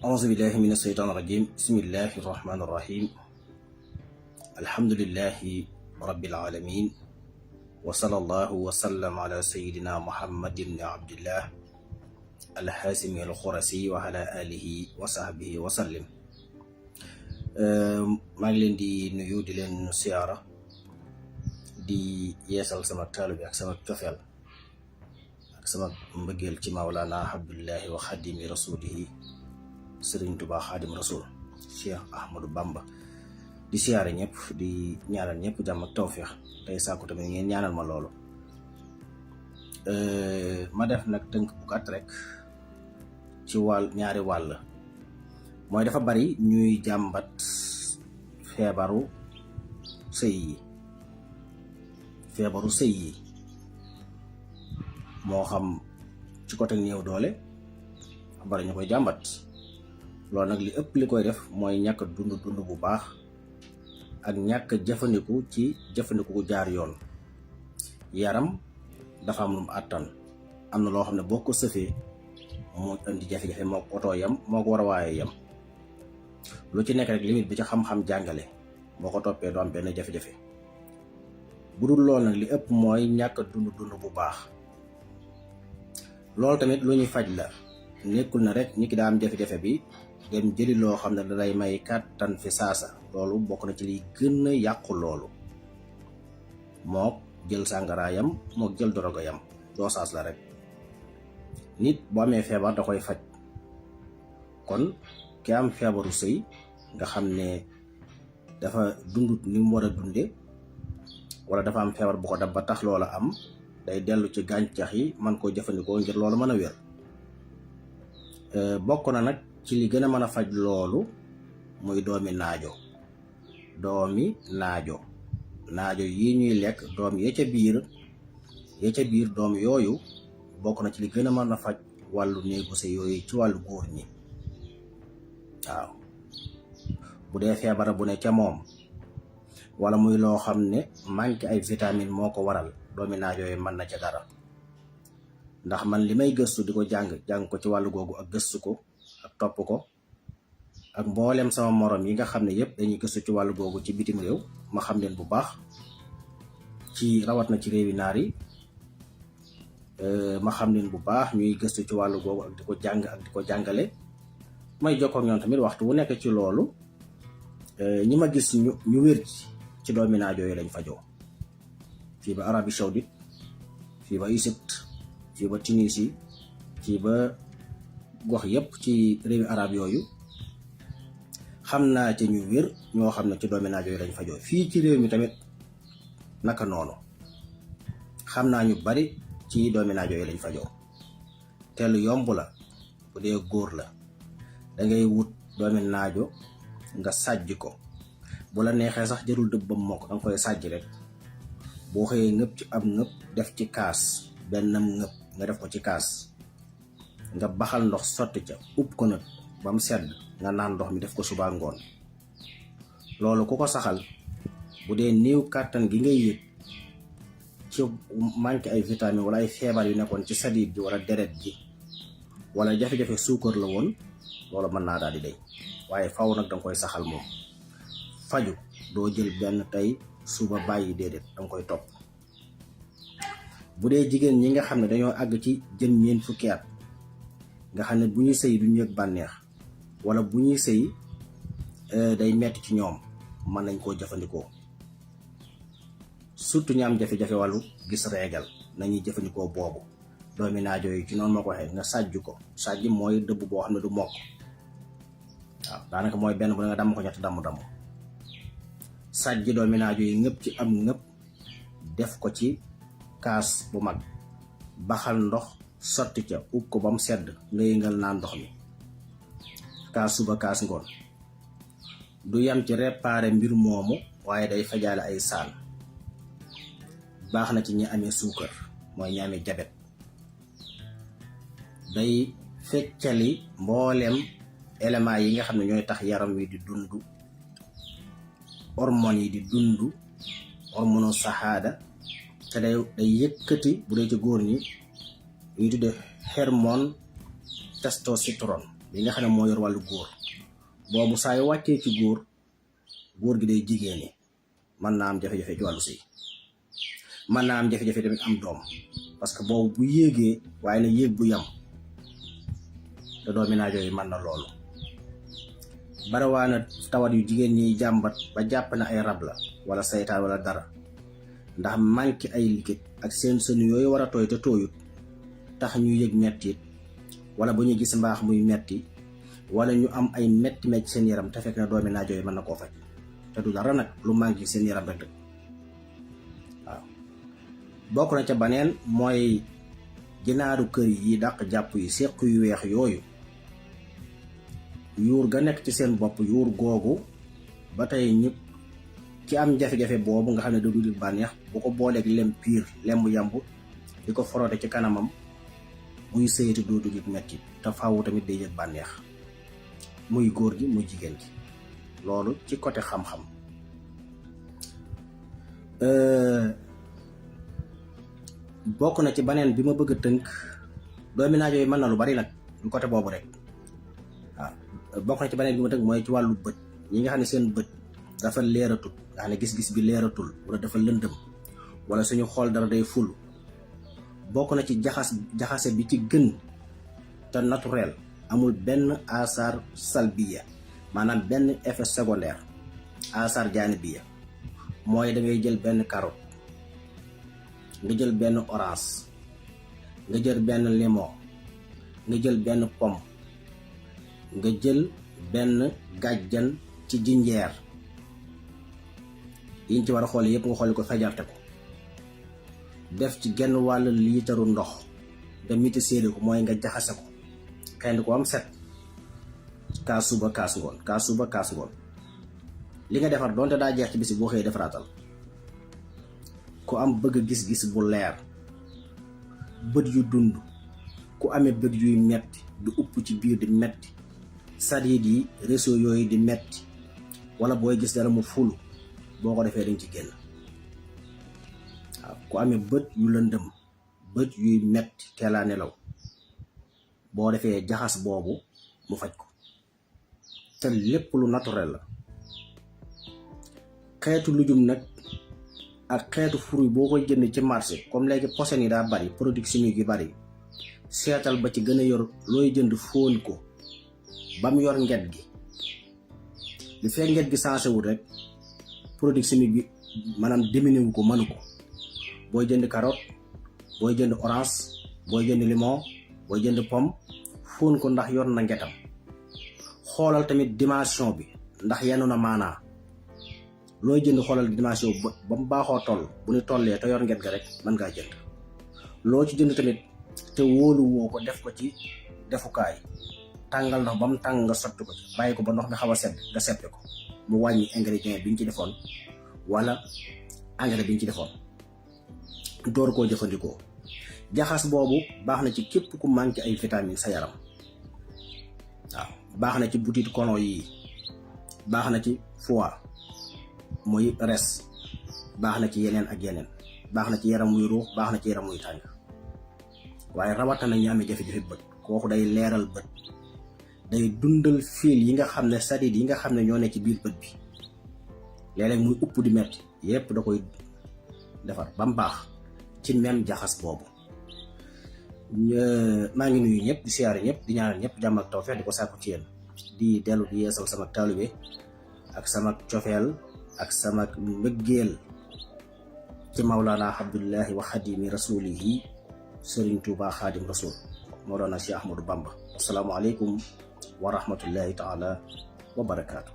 أعوذ بالله من الشيطان الرجيم بسم الله الرحمن الرحيم الحمد لله رب العالمين وصلى الله وسلم على سيدنا محمد بن عبد الله الحاسم الخرسي وعلى آله وصحبه وسلم. maa ngi leen di nuyu di leen siyaara di yeesal sama taalibe ak sama cofeel ak sama mbëggeel ci Mawlana Abdullahi wa xadimi rasulihi Sëriñ Tuubaa Xaadim Rasul Cheikh Ahmadou Bamba di siyaare ñëpp di ñaanal ñëpp jàmm ak tawféex tey sàkku tamit ngeen ñaanal ma loolu. ma def nag tënk bu gàtt rek ci ñaari wàll mooy dafa bari ñuy jàmbat feebaru sëy yi moo xam ci côté néew doole bari ñu koy jàmbat. loolu nag li ëpp li koy def mooy ñàkk dund bu baax ak ñàkk jëfandiku gu jaar yoon. yaram dafa am lu mu àttan, am na loo xam ne boo ko sëfee mu indi jafe-jafe moo ko oto yam moo ko war a waaye yam. lu ci nekk rek limite bi ci xam-xam jàngale boo ko toppee doo am benn jafe-jafe. bu dul loolu nag li ëpp mooy ñàkk dund bu baax. loolu tamit lu ñuy faj la, nekkul na rek nit ki daa am jafe-jafe bi dem jëli loo xam ne dalay may kàttan fi saasa. loolu bokk na ci liy gën a yàqu loolu. mook jël sàngaraayam mook jël dorogayam doo saas la rek. nit boo amee feebar da koy faj. kon ki am feebaru sëy nga xam ne dafa dundut ni mu war a dunde wala dafa am feebar bu ko dab ba tax loola am, day dellu ci gàncax yi man koo jëfandikoo ngir loolu mën a wér. bokk na nag ci li gën a mën a faj loolu muy doomi naajo yi ñuy lekk doom ya ca biir doom yooyu bokk na ci li gën a mën a faj wàllu néegu sëy yooyu ci wàllu góor ñi. waaw bu dee feebara bu ne ca moom wala muy loo xam ne manqué ay vitamine moo ko waral, doomi naajo yooyu mën na ca dara. ndax man li may gëstu di ko jàng ko ci wàllu googu ak gëstu ko ak topp ko ak mboolem sama morom yi nga xam ne yëpp dañuy gëstu ci wàllu googu ci bitim réew, ma xam leen bu baax ci rawat na ci réewi naar yi. ma xam leen bu baax ñuy gëstu ci wàllu googu ak di ko jàng ak di ko jàngale. may jokkoo ak ñoom tamit waxtu wu nekk ci loolu. ñi ma gis ñu wér ci doomi naajo yi lañ fajoo, fii ba Arabie Saoudite, fii ba Égypte, fii ba Tunisie, fii ba gox yépp ci réewi arab yooyu. xam naa ci ñu wér ñoo xam ne ci doomi naajo yi lañ fajoo. fii ci réew mi tamit naka noonu xam naa ñu bari ci doomi naajo yi lañ fajoo. te lu yomb la bu dee góor la, dangay wut doomi naajo nga sàjj ko. bu la neexee sax jërul dëbb ba mokk, danga koy sàjj rek. boo xëyee ngëpp ci ab ngëpp def ci kaas, bennam ngëpp nga def ko ci kaas, nga baxal ndox sotti ca upp ko nag ba mu sedd, nga naan ndox mi def ko suba ngoon. loolu ku ko saxal, bu dee néew kàttan gi ngay yëg ci manqué ay vitamine wala ay feebar yu nekkoon ci sadit ji wala deret ji wala jafe-jafe suukar la woon, loolu mën naa daal di day. waaye faw nag danga koy saxal moom. faju doo jël benn tey suba bàyyi, déedéet danga koy topp. bu dee jigéen ñi nga xam ne dañoo àgg ci jëm ñeent fukki at, nga xam ne bu ñuy sëy duñu yëg bànneex wala bu ñuy sëy day metti ci ñoom, mën nañ koo jëfandikoo. surtout ñi am jafe-jafe wàllu gis reegal nañuy jëfandikoo boobu. doomi naajo yi ci noonu ma ko waxee, nga sàjj ko. sàjj mooy dëbb boo xam ne du mokk. waaw daanaka mooy benn bu ne nga damm ko ñetti damm sàjj doomi naajo yi ngëpp ci am ngëpp def ko ci kaas bu mag, baxal ndox sotti ca ub ko ba mu sedd, nga yëngal naan ndox mi kaas suba kaas ngoon. du yam ci réparé mbir moomu, waaye day fajaale ay saan. baax na ci ñi amee suukar, mooy ñi amee jabet. day feccali mbooleem éléments yi nga xam ne ñooy tax yaram wi di dund, hormones yi di dund, hormonu saxaada. te day yëkkati bu dee ci góor ñi ñuy tudde hormone testostérone bi nga xam ne moo yor wàllu góor boobu saa yu wàccee ci góor gi day jigéen mën naa am jafe-jafe ci wàllu sëy mën naa am jafe-jafe tamit am doom parce que boobu bu yéegee waaye na yéeg bu yam te doomi naajo yi mën na loolu. barawaana tawat yu jigéen ñiy jàmbat ba jàpp na ay rab la wala saytaan wala dara ndax manqué ay liquide ak seen sënu yooyu war a tooy te tooyut tax ñu yëg mettit wala bu ñu gis mbaax muy metti wala ñu am ay metti seen yaram te fekk na doomi naajo yi mën na koo faj te du dara nag lu manqué seen yaram rek waaw. bokk na ca baneen mooy ginaaru kër yi dàq jàpp yi séq yu weex yooyu yuur ga nekk ci seen bopp yuur googu ba tey ñëpp ci am jafe-jafe boobu nga xam ne da du bànneex bu ko booleeg lem piir lembu yamb di ko forote ci kanamam muy sëyati dootu yëg metti te faawu tamit day yëg bànneex muy góor gi muy jigéen gi. loolu ci côté xam-xam. bokk na ci baneen bi ma bëgg a tënk doomi naajo yi mën na lu bari nag du côté boobu rek waaw. bokk na ci baneen bi ma tënk mooy ci wàllu bët ñi nga xam ne seen bët dafa leeratul nga xam ne gis-gis bi leeratul wala dafa lëndëm wala suñu xool dara day ful. bokk na ci jaxase bi ci gën te naturel amul benn asar salbiya maanaam benn effet secondaire asar jaanibiya mooy da ngay jël benn carotte nga jël benn orange nga jël benn limon nga jël benn pomme nga jël benn gàjjan ci jinjeer yiñ ci war a xool yëpp nga xooli ko fejarte ko def ci genn wàll liitaru ndox nga miti séedé ko mooy nga jaxase ko xendi ko am set kaas suba kaas ngoon kaas suba kaas ngoon. li nga defar doonte daa jeex ci bisi boo xëyee defaraatal. ku am bëgg gis-gis bu leer bët yu dund ku amee bët yuy metti du upp ci biir di metti sadiid yi réseau yooyu di metti wala booy gis dara mu fulu boo ko defee dañ ci génn. waaw ku amee bët yu lëndëm bët yuy metti teelaa nelaw boo defee jaxas boobu mu faj ko te lépp lu naturel la. xeetu lujum nag ak xeetu fruit boo koy jënd ci marché comme léegi posen yi daa bari produits chimiques yi bari seetal ba ci gën a yor looy jënd fóon ko ba mu yor nget gi li fekk nget gi changé wul rek produit chimique bi maanaam diminué wu ko mënu ko. booy jënd carotte booy jënd orange booy jënd limon booy jënd pomme fóon ko ndax yor na ngetam. xoolal tamit dimension bi ndax yenu na maanaa looy jënd xoolal dimension ba mu baaxoo toll bu ñu tollee te yor nget ga rek mën ngaa jënd. loo ci jënd tamit te wóolu woo ko def ko ci defukaay tàngal ndox ba mu tàng nga sotti ko ci bàyyi ko ba ndox mi xaw a sedd nga seppi ko mu wàññi ingrédient bi ñu ci defoon wala engrais bi ñu ci defoon door koo jëfandikoo. jaxas boobu baax na ci képp ku manqué ay vitamine sa yaram waaw. baax na ci butit colon yi baax na ci foie muy res baax na ci yeneen ak yeneen baax na ci yaram muy ruux baax na ci yaram muy tàng waaye rawatina ñi amee jafe-jafe bët kooku day leeral bët day dundal fiil yi nga xam ne sadiid yi nga xam ne ñoo ne ci biir bët bi léeg-léeg muy upp di metti yépp da koy defar ba mu baax ci même jaxas boobu. maa ngi nuyu ñëpp di siyaare ñëpp di ñaanal ñëpp jàmm ak tawfeex di ko sàkku ci yéen di dellu di yeesal sama taalibe ak sama cofeel ak sama mbëggeel ci Mawlana Abdullahi wa Xadimi Rasulihi Sëriñ Tuuba Xaadim Rasul Mawlana Cheikh Ahmadou Bamba. Assalaamu aleykum wa rahmatullahi taala wa barakaatu.